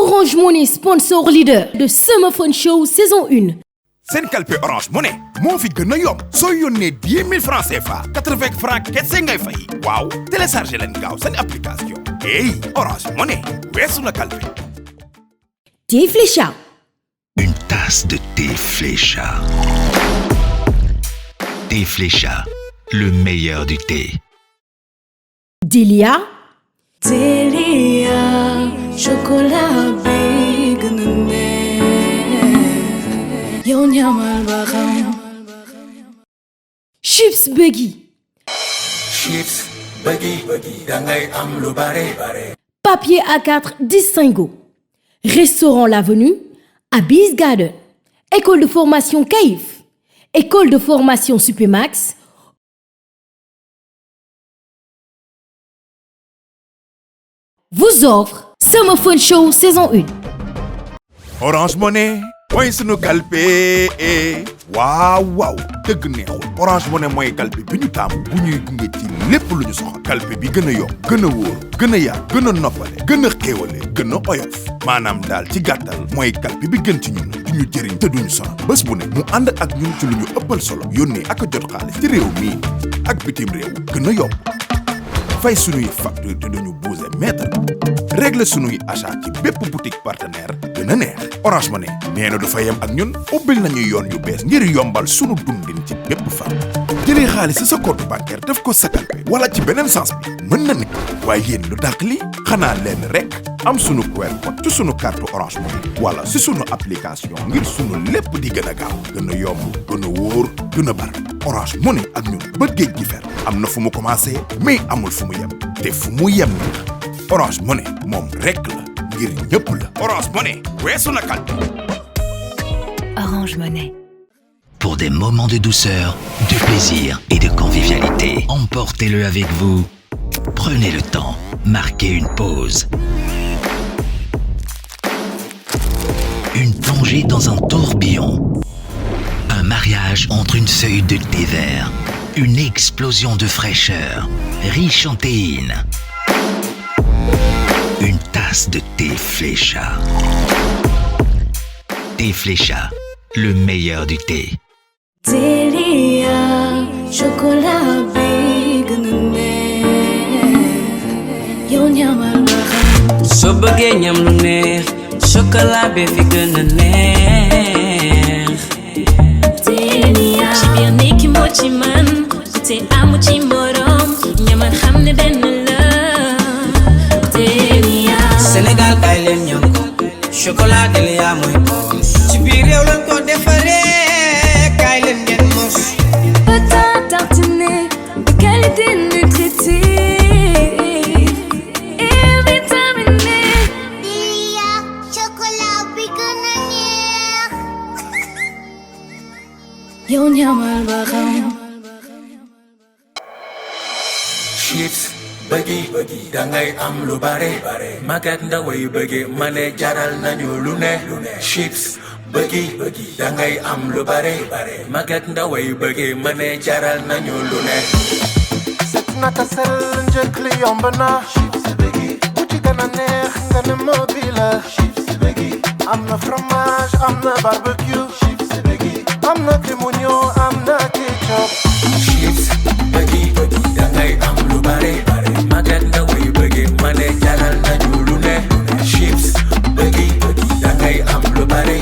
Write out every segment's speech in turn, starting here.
Orange Money, sponsor leader de Summer Fun Show saison 1. Sen kalpe Orange Money moo fi gën a yomb soo yónnee 10 000 francs CFA 80 francs kese ngay fay waaw téléchargé leen gaaw seen application hey Orange Money weesu na kalpe. Thé Flécha. Une tasse de thé Flécha. Thé Flécha, le meilleur du thé. Delia. Delia, chocolat big Chips Buggy. Chips Buggy, dangay am lu bare. Papier A4 Distingo. Restaurant L'Avenue, Abyss Garden. École de formation CAIF. École de formation Supermax. Vous offre Summer Fun Show saison 1. Orange Money mooy sunu kalpe waaw dëgg neexul Orange Money mooy kalpe bi ñu taamu bu ñuy gunge ci lépp lu ñu soxla kalpe bi gën a yomb gën a wóor gën a yaatu gën a noppale gën a xéewale gën a oyof maanaam daal ci gàttal mooy kalpe bi gën ci ñun di ñu jëriñ te duñu sonal bés bu ne mu ànd ak ñun ci lu ñu ëppal solo yónnee ak a jot xaalis ci réew mii ak bitim réew gën a yomb fay sunuy facture te duñu buuse mètre régler sunuy achat ci bépp boutique partenaire gën a neex Orange Money nee na du fa yem ak ñun ubbil nañu yoon yu bees ngir yombal sunu dundin ci bépp fan jëlee xaalis ci sa compte bancaire def ko sa kalpe wala ci beneen sens bi mën na ne waaye yéen lu dàq li xanaa leen rek am sunu QR code ci sunu carte Orange Money wala si sunu application ngir sunu lépp di gën a gaaw gën a yomb gën a wóor gën a bar Orange Money ak ñun ba géej gi fer am na fu mu commencé mais amul fu mu yem te fu mu yem neex Orange Money moom rek la ngir ñëpp la Orange Money weesu na kalpe. Orange Money. Pour des moments de douceur, de plaisir et de convivialité, emportez-le avec vous. Prenez le temps, marquez une pause. Une plongée dans un tourbillon. Un mariage entre une feuille de thé vert. Une explosion de fraîcheur, riche en théine. Une tasse de thé Flécha. Thé Flécha, le meilleur du thé. Delia, chocolat big soo bëggee ñam lu neex chocolat bi fi gën a neex. Delia, ci biir nekki moo ci man te amu ci morom ñamal xam ne benn la. Delia, Sénégal kay leen ñam ko chocolat Delia mooy ko ci biir réew lañ ko defaree kay leen ngeen mos. pâte tartinée de qualité nutritive et vitaminée. Delia, chocolat bi gën a neex. yow ñamal ba xam. Chips Buggy, dangay am lu bare. Magat ndaway bëgge ma ne jaral nañu lu ne. Chips Buggy, dangay am lu bare. Magat ndaway bëgge ma ne jaral nañu lu ne. Set naka sel njëkk li yomb na. Chips Buggy bu ci gën a neex nga ne mobile. Chips Buggy am na fromage am na barbecue. Chips Buggy am na limonio am na ketchup. Chips Buggy, dangay am lu bare. Magat ndaway bëgge ma ne jaral nañu lu ne. Chips Buggy, dangay am lu bare.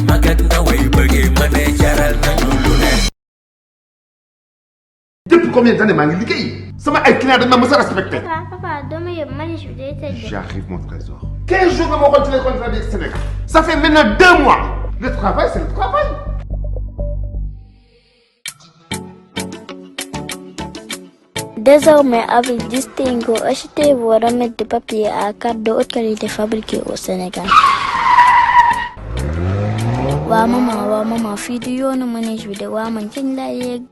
Magat ndaway bëgge ma ne jaral nañu lu ne. Depuis combien d'années maa ngi liggéey sama ay clients dañ ma mës a respecté. Papa, dama yëpp manage bi day tëj. J'arrive mon trésor. 15 jours nga ma waxoon ci les contrats du Sénégal. Ça fait maintenant 2 mois. Le travail c'est le travail. Désormais, avec Distingo, achetez vos remèdes de papier à carte de haute qualité fabriqués au Sénégal. waa maman fii du yoonu manège bi de waa man kañ laa yegg.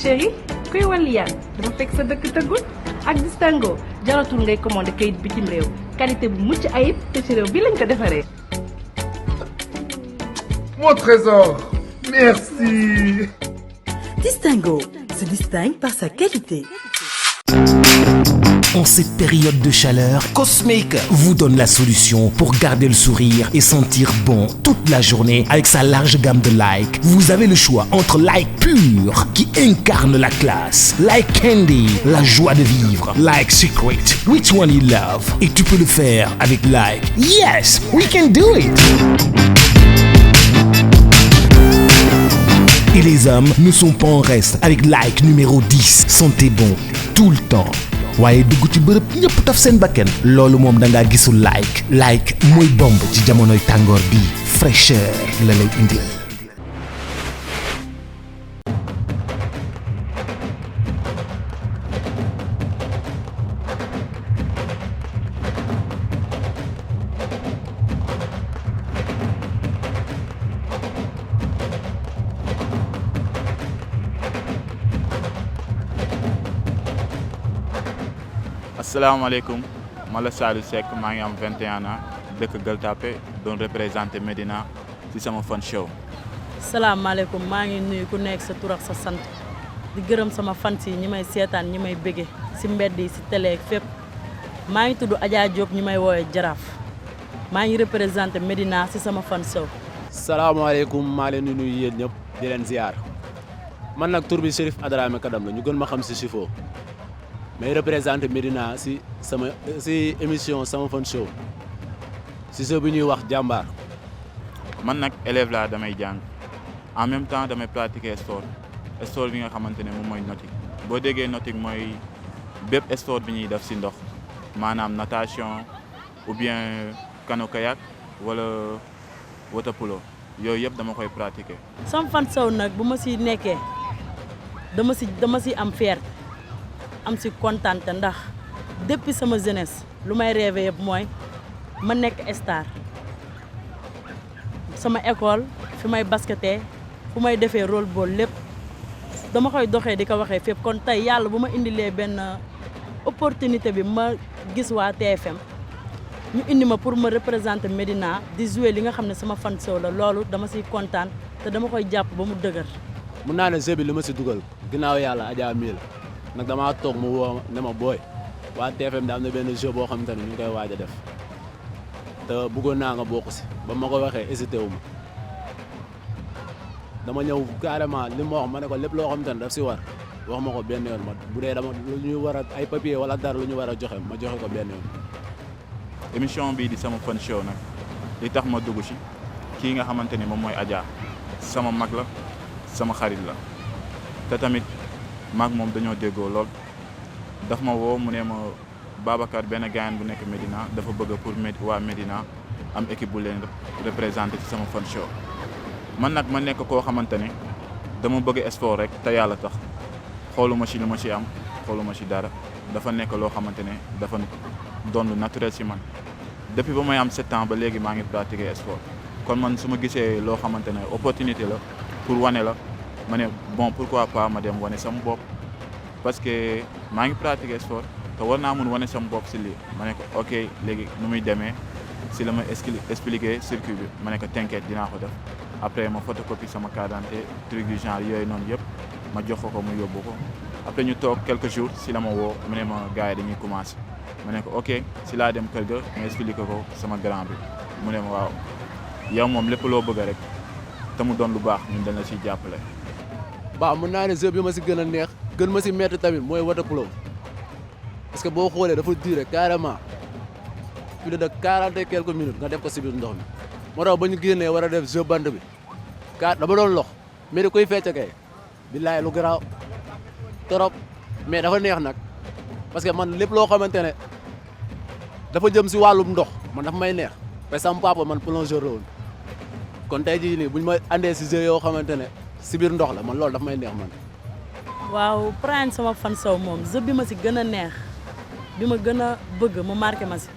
chéri kuy waliyaan dafa fekk sa dëkk tëggul ak distingo jaratul ngay commandé kayit bitim réew qualité bu mucc ayib te ci réew bi lañ ko defaree. Mon trésor, merci. Distingo se distingue par sa qualité. En cette période de chaleur, Cosmic vous donne la solution pour garder le sourire et sentir bon toute la journée avec sa large gamme de Like. Vous avez le choix entre Like Pure qui incarne la classe, Like Candy, la joie de vivre, Like Secret, which one you love. Et tu peux le faire avec Like. Yes, we can do it. Et les hommes ne sont pas en reste avec Like numéro 10. Sentez bon tout le temps. waaye dugg ci bërëb ñëpp taf seen bakken loolu moom da ngaa gisul Like mooy bomb ci jamonoy tàngoor bi fraîcheur la lay indil. asalaamaaleykum ma la Saliou Seck maa ngi am 21 ans dëkk Gueule Tapée doon représenté Médina ci sama fan show. salaamaaleykum maa ngi nuyu ku nekk sa tur ak sa sant di gërëm sama fans yi ñi may seetaan ñi may bëgge ci mbedd yi ci télé ak fépp maa ngi tudd Adja Diop ñi may woowee Jaraaf maa ngi représenté Médina ci sama fan show. salaamaaleykum maa leen di nuyu yéen ñëpp di leen ziar man nag tur bi Chérif Adrame Kadam la ñu gën ma xam ci Chifo. may représenté Médina si émission sama fan show si show bi ñuy wax jàmbaar. man nag élève laa damay jàng en même temps damay pratiquer sport bi nga xamante ne moom mooy nautique boo déggee nautique mooy bépp sport bi ñuy def si ndox maanaam natation ou bien canoë-kayak wala water polo yooyu yëpp dama koy pratiquer. sama fan show nag bu ma si nekkee dama si am fierté am si kontaan ndax depuis sama jeunesse lu may rêvé yëpp mooy ma nekk star sama école fi may baskettee fu may defee rôle ball lépp dama koy doxee di ko waxee fépp kon tey yàlla bu ma indilee benn opportunité bi ma gis waa TFM ñu indi ma pour ma représenter Médina di jouer li nga xam ne sama fan show la loolu dama siy kontaan te dama koy jàpp ba mu dëgër. mun naa ne jeu bi li ma si dugal ginnaaw yàlla Adja mii la nag damaa toog mu woo ne ma booy waa TFM da am na benn jeu boo xamante ne ñu ngi koy waaj a def te bëggoon naa nga bokk si ba ma ko waxee hésité wu ma dama ñëw carrément li ma wax ma ne ko lépp loo xamante ne daf si war wax ma ko benn yoon ma bu dee dama lu ñuy war a ay papier wala dara lu ñu war a joxe ma joxe ko benn yoon. émission bii di sama fan show nag li tax ma dugg si kii nga xamante ni moom mooy Adja sama mag la sama xarit la te tamit. maag moom dañoo déggoo lool daf ma woo mu ne ma Babacar benn gaayan bu nekk Médina dafa bëgg pour waa Médina am équipe bu leen représenté ci sama fan show man nag ma nekk koo xamante ne dama bëgg sport rek te yàlla tax xooluma ci li ma ci am xooluma ci dara dafa nekk loo xamante ne dafa doon lu naturel ci man depuis ba may am 7 ans ba léegi maa ngi pratiquer sport kon man su ma gisee loo xamante ne opportunité la pour wane la ma ne bon pourquoi pas ma dem wane sama bopp parce que maa ngi pratiquer sport te war naa mun wane sama bopp si lii ma ne ko ok léegi nu muy demee si la ma expliquer circuit bi ma ne ko t'inquiète dinaa ko def après ma photocopie sama carte d'identité truc du genre yooyu noonu yëpp ma jox ko mu yóbbu ko après ñu toog quelques jours si la ma woo mu ne ma gars yi dañuy commencé ma ne ko ok si laa dem kër ga ma expliqué ko sama grand bi mu ne ma waaw yow moom lépp loo bëgg rek te mu doon lu baax ñun dañ la siy jàppale. waaw mën naa ne jeu bi ma si gën a neex gën ma si métti tamit mooy water polo parce que boo xoolee dafa duré carrément plus de 40 et quelques minutes nga def ko si biir ndox mi moo tax ba ñu génnee war a def jeu band bi dama doon lox mais da koy fecc kay billaay lu garaaw trop mais dafa neex nag parce que man lépp loo xamante ne dafa jëm si wàllum ndox man dafa may neex parce que sama papa man plongeur la woon kon tey jii nii buñ ma andee si jeu yoo xamante ne si biir ndox la man loolu daf may neex man. waaw Prime sama fan show moom jeu bi ma si gën a neex bi ma gën a bëgg mu marqué ma si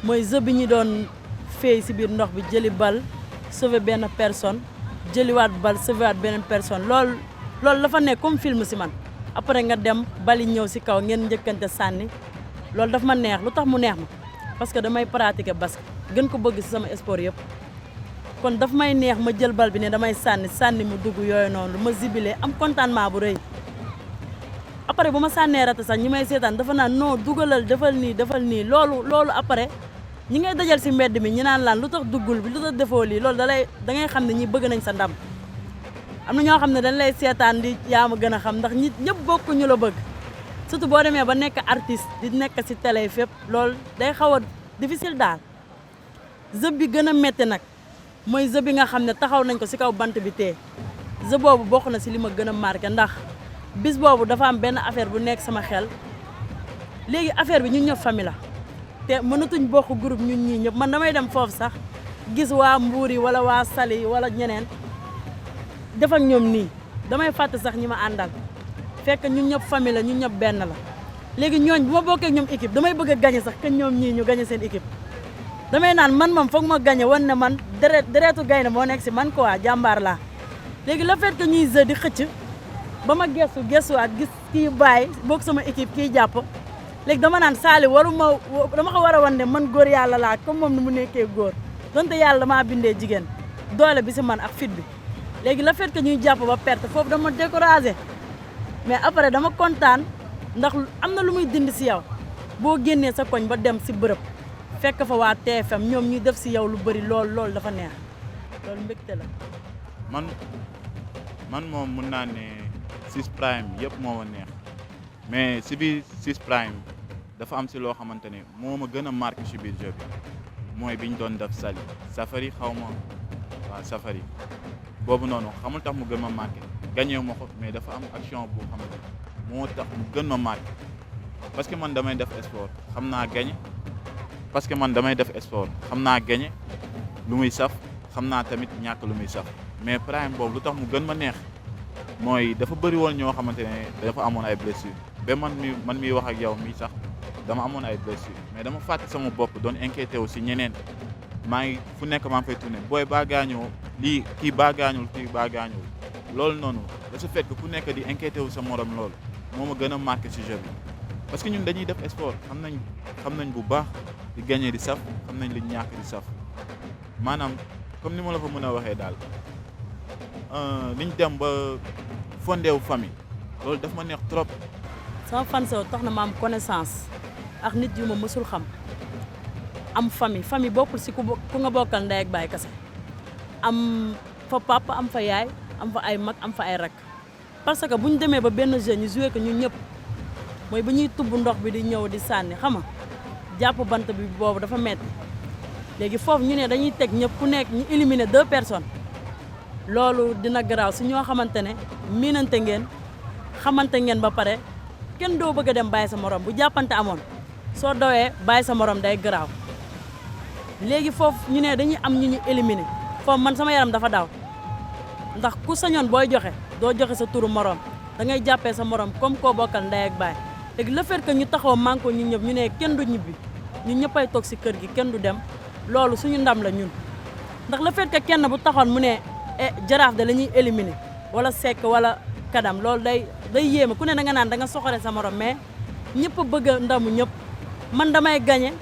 mooy jeu bi ñu doon fay si biir ndox bi jëli bal sauver benn personne jëliwaat bal sauver waat beneen personne loolu dafa nekk comme film si man après nga dem bali ñëw si kaw ngeen njëkkante sànni loolu daf ma neex lu tax mu neex ma parce que damay pratiquer basket gën ko bëgg si sama sport yëpp kon daf may neex ma jël bal bi ne damay sànni mu dugg yooyu noonu ma zibilé am contentement bu rëy après bu ma sànnee rata sax ñi may seetaan dafa naan non dugalal defal nii loolu après ñi ngay dajal si mbedd mi ñi naan laan lu tax duggul bi lu tax defoo lii loolu da ngay xam ne ñi bëgg nañ sa ndam am na ñoo xam ne dañ lay seetaan di yaa ma gën a xam ndax ñëpp bokk ñu la bëgg surtout boo demee ba nekk artiste di nekk si télé yi fépp loolu day xaw a difficile daal jeu bi gën a métti nag mooy jeu bi nga xam ne taxaw nañ ko si kaw bant bi tee jeu boobu bokk na si li ma gën a marqué ndax bis boobu dafa am benn affaire bu nekk sama xel léegi affaire bi ñun ñëpp famille la te mënatuñ bokk groupe ñun ñii ñëpp man damay dem foofu sax gis waa Mbuur yi wala waa Saly wala ñeneen def ak ñoom nii damay fàtte sax ñi ma àndal fekk ñun ñëpp famille la ñun ñëpp benn la léegi ñooñ bu ma bokkee ak ñoom équipe damay bëgg a gagné sax que ñoom ñii ñu gagné seen équipe damay naan man moom foog ma gagné wan ne man deretu gaynde moo nekk si man quoi jàmbaar laa léegi le fait que ñuy jeu di xëcc ba ma gestuwaat gis kii bàyyi bokk sama équipe kii jàpp léegi dama naan Saly dama ko war a wan ne man góor yàlla laa comme moom ni mu nekkee góor donte yàlla damaa bindee jigéen doole bi si man ak fit bi léegi le fait que ñuy jàpp ba perte foofu dama découragé mais après dama kontaan ndax am na lu muy dindi si yow boo génnee sa koñ ba dem si bërëb fekk fa waa TFM ñoom ñuy def si yow lu bëri loolu dafa neex loolu mbégte la. man moom mun naa ne 6 prime yëpp moo ma neex mais si biir 6 prime dafa am si loo xamante ne moo ma gën a marqué si biir jeu bi mooy bi ñu doon def Saly Safari xaw ma waaw Safari boobu noonu xamul tax mu gën ma marqué gagné ma ko mais dafa am action boo xam ne moo tax mu gën ma marqué parce que man damay def sport xam naa gagné lu muy saf xam naa tamit ñàkk lu muy saf mais prime boobu lu tax mu gën ma neex mooy dafa bëri woon ñoo xamante ne dafa amoon ay blessures ba man miy wax ak yow mii sax dama amoon ay blessures mais dama fàtte sama bopp doon inquiété wu si ñeneen maa ngi fu nekk maa ngi fay tourné booy baa gaañoo lii kii baa gaañul loolu noonu de ce fait que ku nekk di inquiété wu sa morom loolu moo ma gën a marqué si jeu bi parce que ñun dañuy def sport xam nañ bu baax di gagné di saf xam nañ li ñàkk di saf maanaam comme ni ma la ko mën a waxee daal liñ dem ba fondé wu famille loolu daf ma neex trop. sama fan sew tax na ma am connaissance ak nit yu ma mësul xam am famille bokkul si ku nga bokkal ndey ak baay kese am fa papa am fa yaay am fa ay mag am fa ay rak parce que bu ñu demee ba benn jeune ñu joué ko ñun ñëpp mooy ba ñuy tubb ndox bi di ñëw di sànni xam nga jàpp bant bi boobu dafa metti léegi foofu ñu ne dañuy teg ñëpp ku nekk ñu éliminer 2 personnes loolu dina garaaw si ñoo xamante ne miinante ngeen xamante ngeen ba pare kenn doo bëgg a dem bàyyi sa morom bu jàppante amoon soo dawee bàyyi sa morom day garaaw léegi foofu ñu ne dañuy am ñu éliminer foofu man sama yaram dafa daw ndax ku sañoon booy joxe doo joxe sa turu morom da ngay jàppee sa morom comme koo bokkal ndey ak baay léegi le fait que ñu taxaw manko ñu ñëpp ñu ne kenn du ñibbi ñu ñëppay toog si kër gi kenn du dem loolu suñu ndam la ñun ndax le fait que kenn bu taxoon mu ne jaraaf da la ñuy éliminer wala sekk wala kadam loolu day yéeme ku ne da nga naan da nga soxore sa morom mais ñëpp bëgg a ndamu ñëpp man damay gagné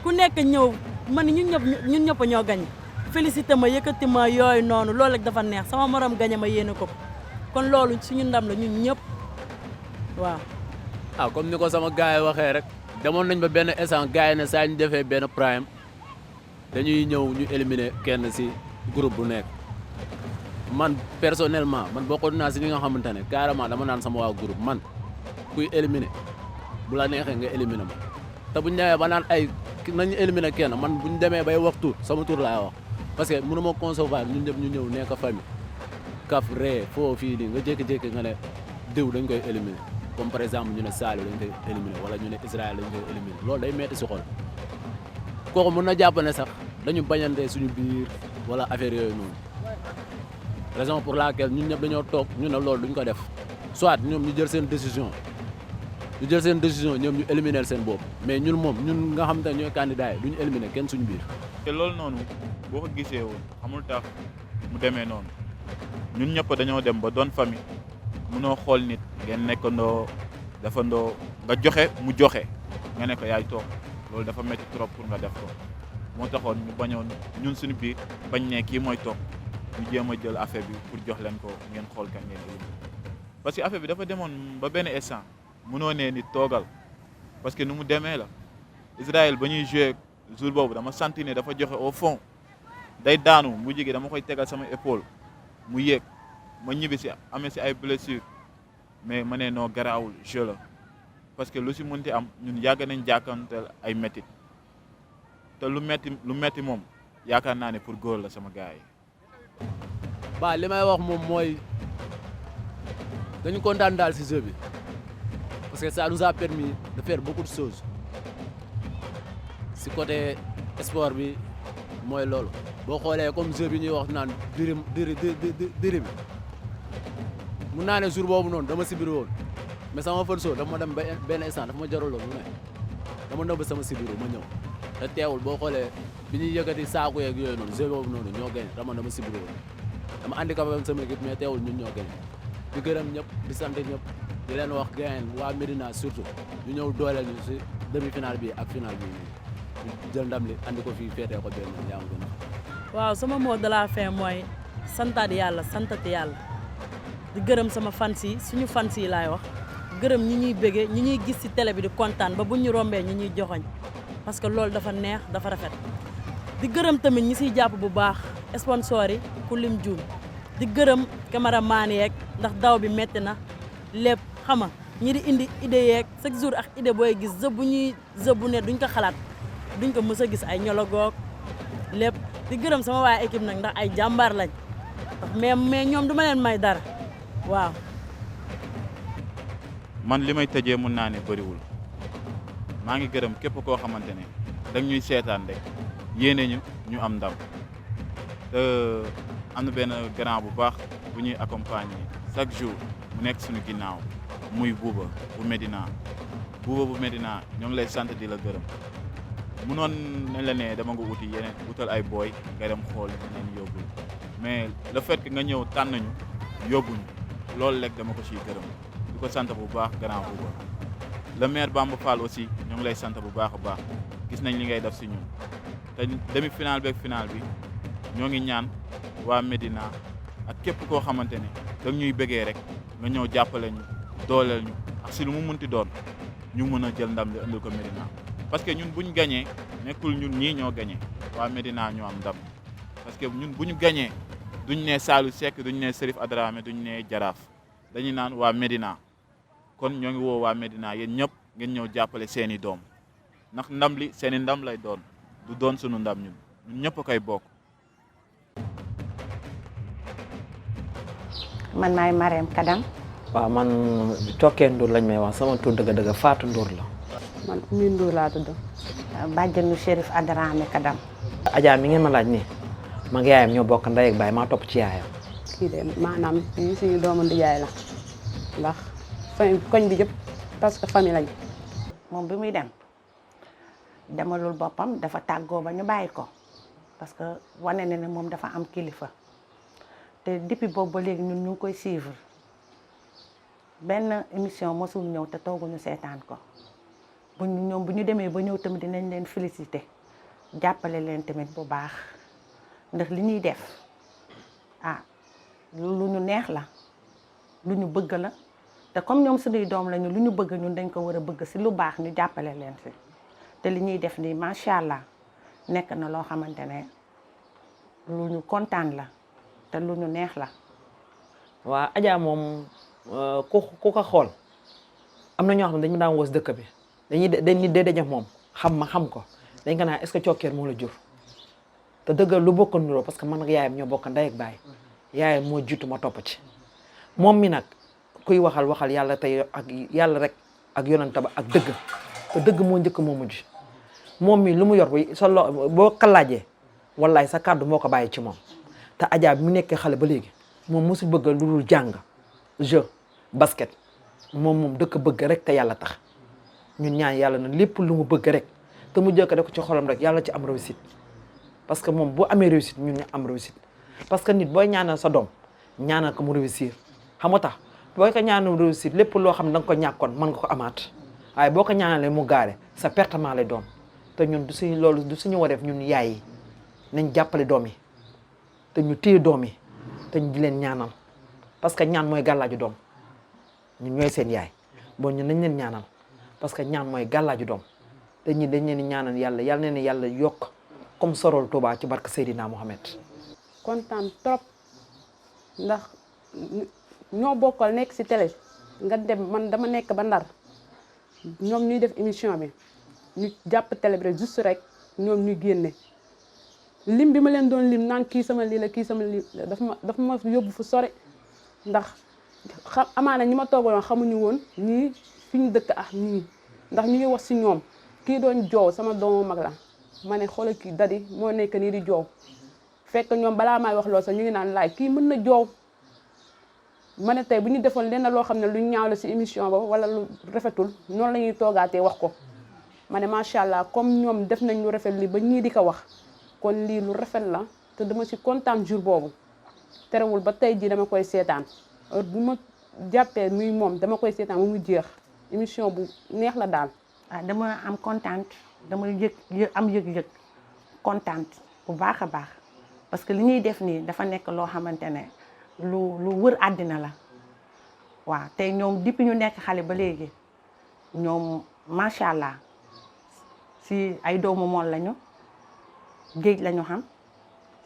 ku nekk ñëw man ñun ñëpp ñoo gagné félicité ma yëkkati ma yooyu noonu loolu rek dafa neex sama morom gagné ma yéene ko kon loolu suñu ndam la ñun ñëpp waaw. comme ni ko sama gars yi waxee rek demoon nañ ba benn instant gars yi ne saa ñu defee benn prime dañuy ñëw ñu éliminer kenn si groupe bu nekk man personnellement man bokkoon naa si li nga xamante ne carrément dama naan sama waa groupe man kuy éliminer bu la neexee nga éliminer ma te bu ñu demee ba naan ay nañu éliminer kenn man bu ñu demee bay wax tur sama tur laay wax parce que mënu ma concevoir ñun ñëpp ñu ñëw nekk famille kaf ree foo fii nii nga jékki-jékki nga ne diw dañ koy éliminer comme par exemple ñu ne Saly dañ koy éliminer wala ñu ne Israël dañ koy éliminer loolu day metti si xol kooku mën na jàpp ne sax dañu bañante suñu biir wala affaire yooyu noonu raison pour laquelle ñun ñëpp dañoo toog ñu ne loolu duñ ko def soit ñoom ñu jël seen décision ñoom ñu éliminer seen bopp mais ñun moom ñun nga xam te ñooy candidat yi duñu éliminer kenn suñu biir. te loolu noonu boo ko gisee woon xamul tax mu demee noonu ñun ñëpp dañoo dem ba doon famille munoo xool nit ngeen nekkandoo defandoo nga joxe mu joxe nga ne ko yaay toog loolu dafa métti trop pour nga def ko moo taxoon ñu bañoon ñun suñu biir bañ ne kii mooy toog ñu jéem a jël affaire bi pour jox leen ko ngeen xool kan ngeen indi parce que affaire bi dafa demoon ba benn instant munoo nee nit toogal parce que nu mu demee la Israël ba ñuy joué jour boobu dama sentir ne dafa joxe au fond day daanu mu jigi dama koy tegal sama épaule mu yéeg ma ñibbi si amee si ay blessure mais ma ne noo garaawul jeu la parce que lu si mënti am ñun yàgg nañ jàkkanteel ay métit te lu metti moom yaakaar naa ne pour góor la sama gars yi. ba li may wax moom mooy dañu kontaan daal si jeu bi parce que ça nous a permis de faire beaucoup de choses si côté sport bi mooy loolu boo xoolee comme jeu bi ñuy wax naan diri bi mun naa ne jour boobu noonu dama sibiri woon mais sama fan soo dafa ma dem benn instant dafa ma jaraloon mu ne dama nëbb sama sibiru ma ñëw te teewul boo xoolee bi ñuy yëkkati saaku yeeg yooyu noonu jeu boobu noonu ñoo gagné dama sibiri woon dama handicapé woon sama équipe mais teewul ñun ñoo gagné di gërëm ñëpp di sant ñëpp di leen wax gayen waa Médina surtout ñu ñëw dooleel ñu si demi-finale bi ak finale bi ñu jël ndam li andi ko fii féetee ko benn yaa ngi gën a waaw sama mot de la fin mooy santaat yàlla santati yàlla di gërëm sama fans yi suñu fans yi laay wax gërëm ñi ñuy bége ñi ñuy gis ci télé bi di kontaan ba bu ñu rombee ñi ñuy joxoñ parce que loolu dafa neex dafa rafet di gërëm tamit ñi siy jàpp bu baax sponsor yi ku lim juum di gërëm cameraman yeeg ndax daw bi metti na lépp xama ñi di indi idée yeeg chaque jour ak idée booy gis jeu bu ñuy jeu bu ne duñ ko xalaat duñ ko mës a gis ay ñologoog lépp di gërëm sama waaye équipe nag ndax ay jàmbaar lañ mais ñoom du ma leen may dara waaw. man li may tëjee mun naa ne bëriwul maa ngi gërëm képp koo xamante ne dañ ñuy seetaan rek yéene ñu am ndam te am na benn grand bu baax bu ñuy accompagner chaque jour mu nekk suñu ginnaaw muy Bouba bu Médina ñoo ngi lay sant di la gërëm munoon ne la ne dama nga uti yeneen utal ay booy nga dem xool ñeneen yóbbul mais le fait que nga ñëw tànn ñu yóbbuñu loolu rek dama ko ciy gërëm di ko sant bu baax grand Bouba le maire Bamba Fall aussi ñoo ngi lay sant bu baax a baax gis nañ li ngay def si ñun te demi-finale beeg finale bi ñoo ngi ñaan waa Médina ak képp koo xamante ne danga ñuy bëggee rek nga ñëw jàppale ñu dooleel ñu ak si lu mu munti doon ñu mën a jël ndam li indil ko Médina parce que ñun buñ gañee nekkul ñun ñii ñoo gañee waa Médina ñoo am ndam parce que ñun bu ñu gañee duñ ne Saliou Seck duñ ne Serif Adramé duñ ne Jaraaf dañuy naan waa Médina kon ñoo ngi woo waa Médina yéen ñëpp ngeen ñëw jàppale seeni doom ndax ndam li seeni ndam lay doon du doon sunu ndam ñun ñëpp a koy bokk. man maay Marème Kadam. waaw man Cokkee Ndour lañ may wax sama tur dëgg-dëgg Fatou Ndour la. man Oumy Ndour laa tudd. bàjjenu Chérif Adramé Kadam. Adja mi ngeen ma laaj nii ma ak yaayam ñoo bokk ndey ak baay maa topp ci yaayam. kii de maanaam fii suñu doomu ndijaay la ndax koñ bi yëpp parce que famille lañ. moom bi muy dem demalul boppam dafa tàggoo ba ñu bàyyi ko parce que wane na ne moom dafa am kilifa te depuis boobu ba léegi ñun ñu ngi koy suivre benn émission mosul ñëw te tooguñu seetaan ko bu ñu demee ba ñëw tamit dinañ leen féliciter jàppale leen tamit bu baax ndax li ñuy def lu ñu neex la lu ñu bëgg la te comme ñoom suñuy doom lañu lu ñu bëgg ñun dañ ko war a bëgg si lu baax ñu jàppale leen si te li ñuy def nii macha allah nekk na loo xamante ne lu ñu kontaan la te lu ñu neex la. waa Adja moom ku ko xool am na ñoo xam ne dañu daan wos dëkk bi dañuy daje moom xam ko dañ ko naan est-ce que Cokkeer moo la jur te dëgg lu bokk nuroo parce que man ak yaayam ñoo bokk ndey ak baay yaayam moo jiitu ma topp ci moom mi nag kuy waxal yàlla tey ak yàlla rek ak yonanta ba ak dëgg te dëgg moo njëkk moo mujj moom mi lu mu yor boo kalaajee wallaay sa kàddu moo ko bàyyi ci moom te Adja bi mu nekkee xale ba léegi moom mosul bëgg lu dul jàng jeu basket moom dëkk bëgg rek te yàlla tax ñun ñaan yàlla na lépp lu mu bëgg rek te mu jëkk def ko ci xolam rek yàlla ci am réussite parce que moom boo amee réussite ñun ñu am réussite parce que nit booy ñaanal sa doom ñaanal ko mu réussir xam nga tax boo ko ñaanal réussite lépp loo xam ne da nga ko ñàkkoon mën nga ko amaat waaye boo ko ñaanalee mu gaare sa pertement lay doon te ñun du suñu loolu du suñu wareef ñun yaay yi nañ jàppale doom yi te ñu téye doom yi te ñu di leen ñaanal parce que ñaan mooy gàllaaju doom ñun ñooy seen yaay bon ñun nañ leen ñaanal parce que ñaan mooy gàllaaju doom te ñi dañ leen ñaanal yàlla na yàlla yokk comme sorol Touba ci barke Seydina Mohamed. kontaan trop ndax ñoo bokkal nekk ci télé nga dem man dama nekk ba Ndar ñoom ñuy def émission bi ñu jàpp télé bi rek juste rek ñoom ñu génne lim bi ma leen doon lim naan kii sama lii la kii sama lii dafa ma yóbbu fu sore ndax amaana ñi ma toogaloon xamuñu woon ñii fi ñu dëkk ak ñii ndax ñu ngi wax ci ñoom kii doon joow sama doomu mag la ma ne xoolal kii dadi moo nekk nii di joow fekk ñoom balaa may wax lool sax ñu ngi naan laay kii mën na joow ma ne tey bu ñu defoon lenn loo xam ne lu ñaaw la ci émission ba wala lu rafetul noonu la ñuy toogaatee wax ko ma ne macha allah comme ñoom def nañ lu rafet li ba ñii di ko wax kon lii lu rafet la te dama ci kontaan jour boobu terewul ba tey jii dama koy seetaan heure bu ma jàppee muy moom dama koy seetaan mu jeex émission bu neex la daal. dama am kontaan dama am yëg-yëg kontaan bu baax a baax parce que li ñuy def nii dafa nekk loo xamante ne lu wër àddina la waaw tey ñoom depuis ñu nekk xale ba léegi ñoom macha allah si ay doomu mool lañu géej lañu xam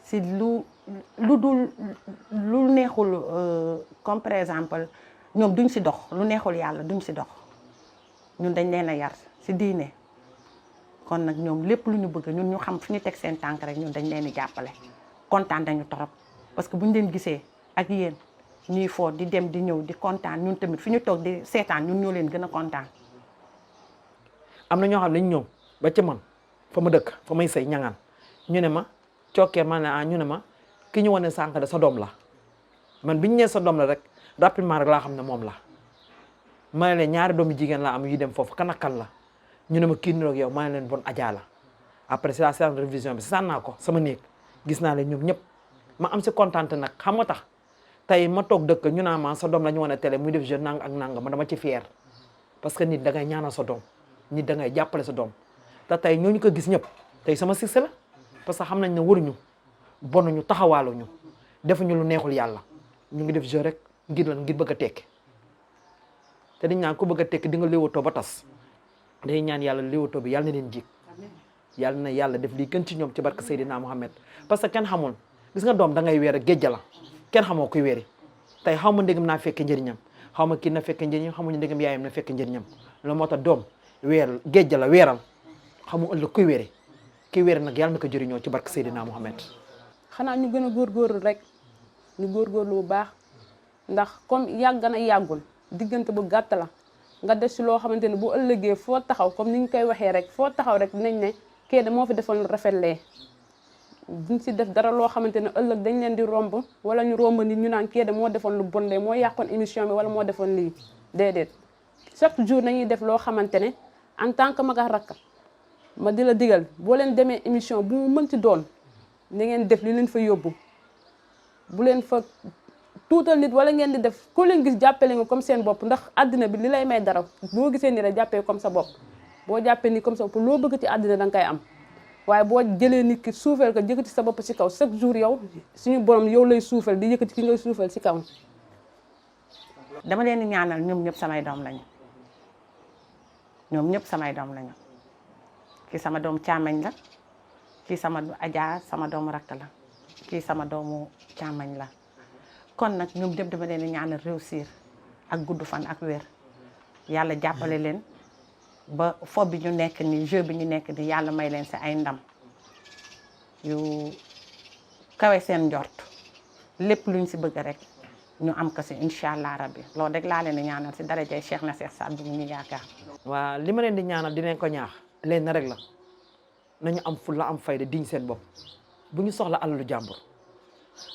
si lu neexul comme par exemple ñoom duñ si dox lu neexul yàlla duñ si dox ñun dañ leen a yar si diine kon nag ñoom lépp lu ñu bëgg ñun ñu xam fi ñu teg seen tànk rek ñun dañ leen di jàppale kontaan dañu torop parce que buñ leen gisee ak yéen ñuy foo di dem di ñëw di kontaan ñun tamit fi ñu toog di seetaan ñun ñoo leen gën a kontaan. am na ñoo xam ne dañu ñëw ba ci man fa ma dëkk fa may sëy ñangaan ñu ne ma cokkee ma ne ñu ne ma ki ñu wane sànq de sa doom la man biñu nee sa doom la rek rapidement rek laa xam ne moom la ma ne leen ñaari doomi jigéen laa am yu dem foofu kan ak kan la ñu ne ma kii niroog yow ma ne leen bon Adja la après c'est la séance de révision bi sànn naa ko sama néeg gis naa leen ñoom ñëpp ma am si kontaan nag xam nga tax tey ma toog dëkk ñu naa ma sa doom la ñu wane télé muy def jeune nang ak nanga ma dama ci fier parce que nit da ngay ñaanal sa doom nit da ngay jàppale sa doom te tey ñooñu ko gis ñëpp tey sama succès la parce que xam nañ ne waruñu bonuñu taxawaaluñu defuñu lu neexul yàlla ñu ngi def jeu rek ngir lan ngir bëgg a tekki te dañ ñaan ku bëgg a tekki di nga léewatoo ba tas day ñaan yàlla léewatoo bi yàlla na leen jig yàlla na yàlla def lii gën ci ñoom ci barke Seydina Mohamed parce que kenn xamul gis nga doom da ngay weer géej la kenn xamoo kuy weeri tey xaw ma ndégam naa fekke njëriñam xaw ma kii na fekke njëriñam xamuñu ndégam yaayam na fekke njëriñam loolu moo tax doom weer géej la weeral xamu ëllëg kuy weeri kii weeri nag yàlla na ko jëriñoo ci barke Seydina Mohamed. xanaa ñu gën a góorgóorlu rek ñu góorgóorlu bu baax ndax comme yàgg na yàggul diggante bu gàtt la nga def si loo xamante ne bu ëllëgee foo taxaw comme ni ñu koy waxee rek foo taxaw rek dinañ ne kii de moo fi defoon rafetlee duñ si def dara loo xamante ne ëllëg dañ leen di romb wala ñu romb nit ñu naan kii de moo defoon lu bon lee moo yàqoon émission bi wala moo defoon lii déedéet chaque jour nañuy def loo xamante ne en tant que mag ak rakk ma di la digal boo leen demee émission bu mu mënti doon na ngeen def li leen fa yóbbu bu leen fa tuutal nit wala ngeen di def ku leen gis jàppale nga comme seen bopp ndax àddina bi li lay may dara boo gisee ni rek jàppee comme sa bopp boo jàppee ni comme sa bopp loo bëgg ci àddina da nga koy am waaye boo jëlee nit ki suufeel ko yëkkati sa bopp ci kaw chaque jour yow suñu borom yow lay suufeel di yëkkati ki ngay suufeel ci kaw. dama leen di ñaanal ñoom ñëpp samay doom lañu ñoom ñëpp samay doom lañu kii sama doom càmmañ la kii sama Adja sama doomu rakk la kii sama doomu càmmañ la kon nag ñoom ñëpp dama leen di ñaanal réussir ak gudd fan ak wér yàlla jàppale leen ba fo bi ñu nekk ni jeu bi ñu nekk ni yàlla may leen si ay ndam yu kawe seen njort lépp luñ si bëgg rek ñu am ko si incha allah rabbi loolu rek laa leen di ñaanal si darajay Cheikh na Cheikh Saad bu ñu yaakaar. waaw li ma leen di ñaanal dinañ ko ñaax leen na rek la nañu am fulla am fayda diñ seen bopp bu ñu soxla alalu jàmbur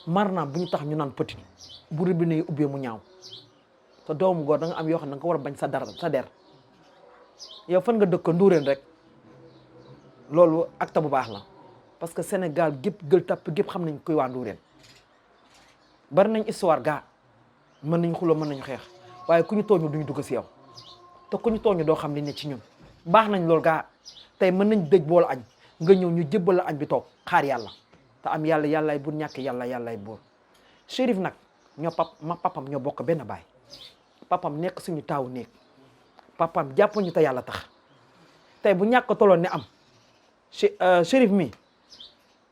mar naam bu ñu tax ñu naan petit bu robinet yi ubbee mu ñaaw te doomu góor da nga am yoo xam ne da nga ko war a bañ sa der yow fan nga dëkk nduureen rek loolu acte bu baax la parce que Sénégal gépp Gueule Tapée gépp xam nañ koy waa nduureen bari nañ histoire gaa mën nañ xuloo mën nañu xeex waaye ku ñu tooñu duñu dugg si yow te ku ñu tooñu doo xam li ne ci ñun baax nañ loolu gaa tey mën nañ dëj boolu añ nga ñëw ñu jébbal la añ bi toog xaar yàlla te am yàlla yàllaay buur ñàkk yàlla yàllaay buur Chérif nag ñoo papam ñoo bokk benn baay papam nekk suñu taawu néeg papam jàpp ñu te yàlla tax tey bu ñàkk toloon ne am Chérif mi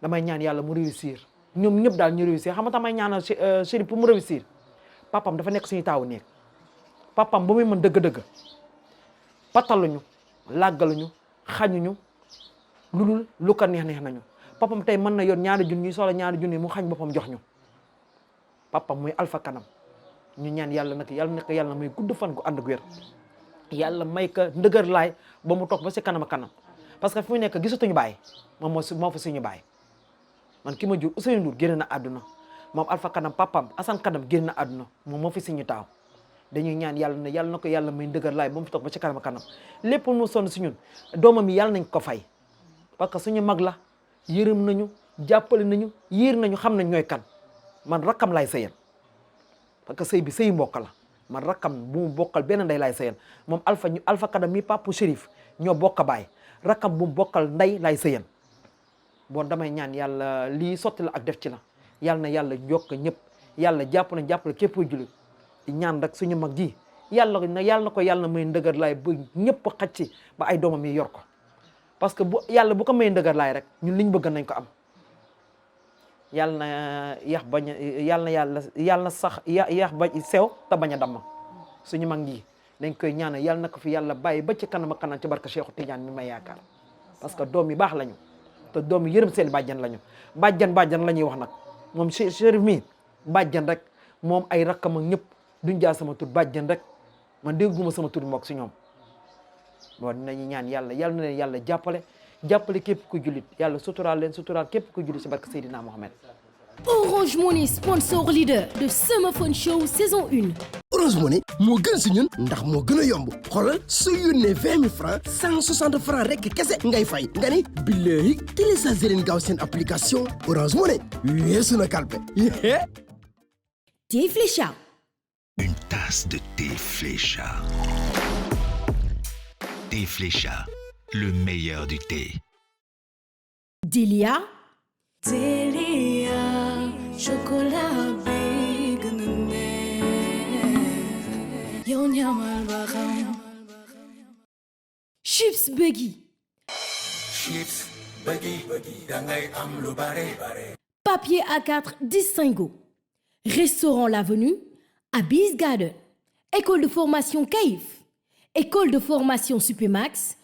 damay ñaan yàlla mu réussir ñoom ñëpp daal ñu réussir xam nga tamay ñaanal Chérif pour mu réussir papam dafa nekk suñu taawu néeg papam ba muy mën dëgg-dëgg pataluñu làggaluñu xañuñu lu ko neex nañu papam tey mën na yor ñaari junni ñuy soxla ñaari junni mu xañ boppam jox ñu papam muy Alpha Kanam ñu ñaan yàlla nag yàlla may gudd fan gu ànd ak wér yàlla may ka ndëgër laay ba mu toog ba si kanam a kanam parce que fi mu nekk gisatuñu baay moom moo fa suñu baay man ki ma jur Ousseynou Ndour génn na àdduna moom Alpha Kanam papam Assane Kanam génn na àdduna moom moo fi suñu taaw dañuy ñaan yàlla na ko yàlla may ndëgër laay ba mu toog ba ci kanam a kanam lépp mu sonn si ñun doomam yi yàlla nañ ko fay parce que suñu mag la yërëm nañu jàppale nañu yiir nañu xam nañ ñooy kan man rakkam laay sëyal parce que sëy bi sëy mbokk la man rakkam bu mu bokkal benn ndey laay sëyal moom Alpha Kanam mi papu Chérif ñoo bokk baay rakkam bu mu bokkal ndey laay sëyal bon damay ñaan yàlla lii sotti la ak def ci la yàlla na yàlla yokk ñëpp yàlla jàppale képp kuy jullit di ñaan rek suñu mag ji yàlla na ko yàlla may ndëgër laay ba ñëpp xaj ci ba ay doomam yi yor ko parce que yàlla bu ko may ndëgër laay rek ñun liñ bëgg nañ ko am yàlla na yax bañ yàlla na sax yax ba sew te bañ a damm suñu mag ji dañ koy ñaanal yàlla na ko fi yàlla bàyyi ba ci kanam ak kanam ci barka Cheikhu Tidiane mi may yaakaar parce que doom yi baax lañu te doom yi yërëm seen bàjjan lañu bàjjan la ñuy wax nag moom Chérif mi bàjjan rek moom ay rakkam ak ñëpp duñ jaar sama tur bàjjan rek man dégguma sama tur mbokk si ñoom bon dinañu ñaan yàlla na leen yàlla jàppale képp ku jullit yàlla suturaal képp ku jullit ci barke Seydina Mohamed. Orange Money, sponsor leader de Summer Fun Show saison 1. Orange Money moo gën si ñun ndax moo gën a yomb xoolal su yónnee 20 000 francs 160 francs rek kese ngay fay nga ni billahi téléchargé leen gaaw seen application Orange Money weesu na kalpe. Thé Flécha. Une tasse de thé Flécha. Thé Flécha, le meilleur du thé. Delia. Delia, chocolat bi gëna neex yow ñamal ba xam. Chips Buggy. Chips Buggy dangay am lu bare. Papier A4 Distingo. Restaurant L'Avenue, Abyss Garden. École de formation CAIF. École de formation Supermax.